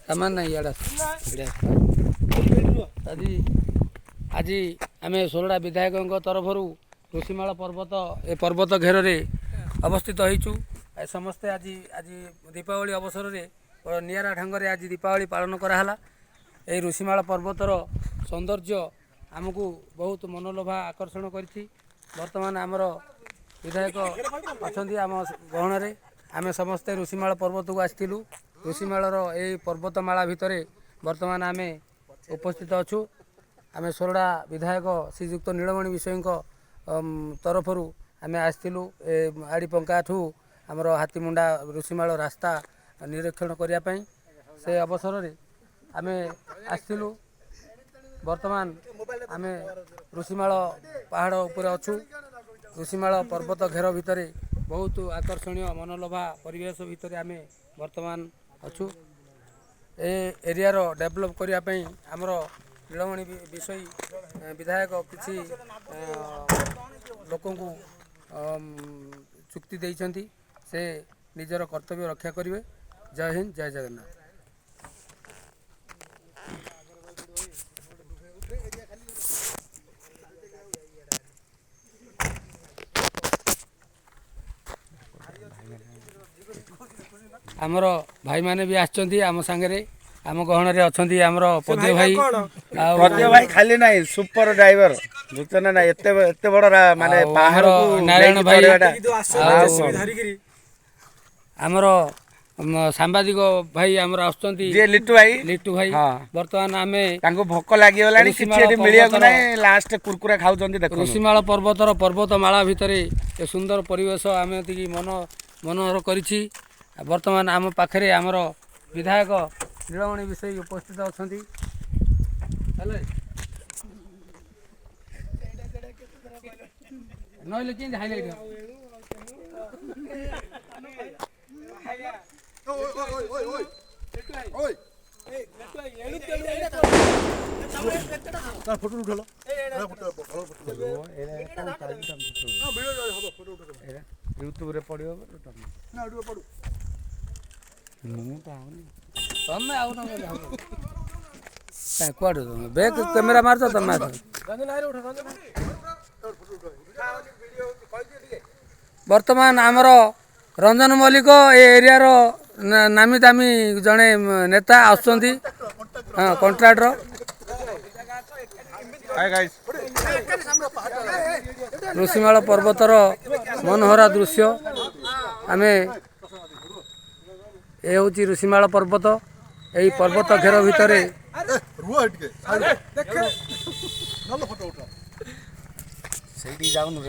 ସାମାନ ନାହିଁ ଇଆଡ଼େ ଆସ, ଇଆଡ଼େ ଆସ। ଆଜି ଆଜି ଆମେ ସୋରଡ଼ା ବିଧାୟକଙ୍କ ତରଫରୁ ଋଷିମାଳ ପର୍ବତ, ଏ ପର୍ବତ ଘେରରେ ଅବସ୍ଥିତ ହେଇଛୁ। ଏ ସମସ୍ତେ ଆଜି ଆଜି ଦୀପାବଳି ଅବସରରେ ବଡ଼ ନିଆରା ଢଙ୍ଗରେ ଆଜି ଦୀପାବଳି ପାଳନ କରାହେଲା। ଏହି ଋଷିମାଳ ପର୍ବତର ସୌନ୍ଦର୍ଯ୍ୟ ଆମକୁ ବହୁତ ମନୋଲୋଭା ଆକର୍ଷଣ କରିଛି। ବର୍ତ୍ତମାନ ଆମର ବିଧାୟକ ଅଛନ୍ତି ଆମ ଗହଣରେ। ଆମେ ସମସ୍ତେ ଋଷିମାଳ ପର୍ବତକୁ ଆସିଥିଲୁ। ଋଷିମାଳର ଏଇ ପର୍ବତମାଳା ଭିତରେ ବର୍ତ୍ତମାନ ଆମେ ଉପସ୍ଥିତ ଅଛୁ। ଆମେ ସୋରଡ଼ା ବିଧାୟକ ଶ୍ରୀଯୁକ୍ତ ନୀଳମଣି ବିଷୋୟୀଙ୍କ ତରଫରୁ ଆମେ ଆସିଥିଲୁ ଏ ଆଡ଼ିପଙ୍କାଠୁ ଆମର ହାତୀମୁଣ୍ଡା ଋଷିମାଳ ରାସ୍ତା ନିରୀକ୍ଷଣ କରିବା ପାଇଁ। ସେ ଅବସରରେ ଆମେ ଆସିଥିଲୁ। ବର୍ତ୍ତମାନ ଆମେ ଋଷିମାଳ ପାହାଡ଼ ଉପରେ ଅଛୁ। ଋଷିମାଳ ପର୍ବତ ଘେର ଭିତରେ ବହୁତ ଆକର୍ଷଣୀୟ ମନୋଲୋଭା ପରିବେଶ ଭିତରେ ଆମେ ବର୍ତ୍ତମାନ ଅଛୁ। ଏ ଏରିଆର ଡେଭଲପ୍ କରିବା ପାଇଁ ଆମର ନୀଳମଣି ବିଷୋୟୀ ବିଧାୟକ କିଛି ଲୋକଙ୍କୁ ଚୁକ୍ତି ଦେଇଛନ୍ତି। ସେ ନିଜର କର୍ତ୍ତବ୍ୟ ରକ୍ଷା କରିବେ। ଜୟ ହିନ୍ଦ, ଜୟ ଜଗନ୍ନାଥ। ଆମର ଭାଇମାନେ ବି ଆସିଛନ୍ତି ଆମ ସାଙ୍ଗରେ, ଆମ ଗହଣରେ ଅଛନ୍ତି ଆମର ପଦ୍ୟ ଭାଇ। ଆଉ ପଦ୍ୟ ଭାଇ ଖାଲି ନାହିଁ, ସୁପର ଡ୍ରାଇଭର, ବୁଝୁଛ ନା? ନାଇଁ, ଏତେ ଏତେ ବଡ ମାନେ ଆଉ ଆମର ପାହାଡ଼କୁ ନାରାୟଣ ନେଇକି ଭାଇ ଚଢିବାଟା। ଆଉ ଆମର ସାମ୍ବାଦିକ ଭାଇ ଆମର ଆସୁଛନ୍ତି ଯିଏ ଲିଟୁ ଭାଇ। ଲିଟୁ ଭାଇ। ହଁ। ବର୍ତ୍ତମାନ ଆମେ ତାଙ୍କୁ ଭୋକ ଲାଗିଗଲାଣି, କିଛି ଋଷିମାଳ ଏଠି ମିଳିବାକୁ ପର୍ବତର ନାହିଁ, ଲାଷ୍ଟ କୁରକୁରା ଖାଉଛନ୍ତି ଦେଖନ୍ତୁ। ଋଷିମାଳ ପର୍ବତର ପର୍ବତମାଳା ଭିତରେ ଏ ସୁନ୍ଦର ପରିବେଶ ଆମେ ଏତିକି ମନ ମନୋହର କରିଛି। ବର୍ତ୍ତମାନ ଆମ ପାଖରେ ଆମର ବିଧାୟକ ନୀଳମଣି ବିଷୋୟୀ ଉପସ୍ଥିତ ଅଛନ୍ତି। ହେଲେ ନହେଲେ କେମିତି ହାଇଲାଇଟ୍ ହେବ? ୟୁଟ୍ୟୁବରେ ପଡ଼ିବ। ମୁଁ ତ ଆଉନି। ତମେ ଆଉ ନ ଗଲେ ହବ କାଇଁ? କୁଆଡ଼ୁ ତମେ ବ୍ୟାକ୍ କ୍ୟାମେରା ମାରୁଛ ତମେ ଆସ। ବର୍ତ୍ତମାନ ଆମର ରଞ୍ଜନ ମଲ୍ଲିକ, ଏ ଏରିଆର ନାମୀ ଦାମୀ ଜଣେ ନେତା ଆସୁଛନ୍ତି। ହଁ, କଣ୍ଟ୍ରାକ୍ଟର। ଋଷିମାଳ ପର୍ବତର ମନୋହରା ଦୃଶ୍ୟ ଆମେ। ଏ ହେଉଛି ଋଷିମାଳ ପର୍ବତ। ଏହି ପର୍ବତ ଘେର ଭିତରେ ସେଇଠି ଯାଉନୁ।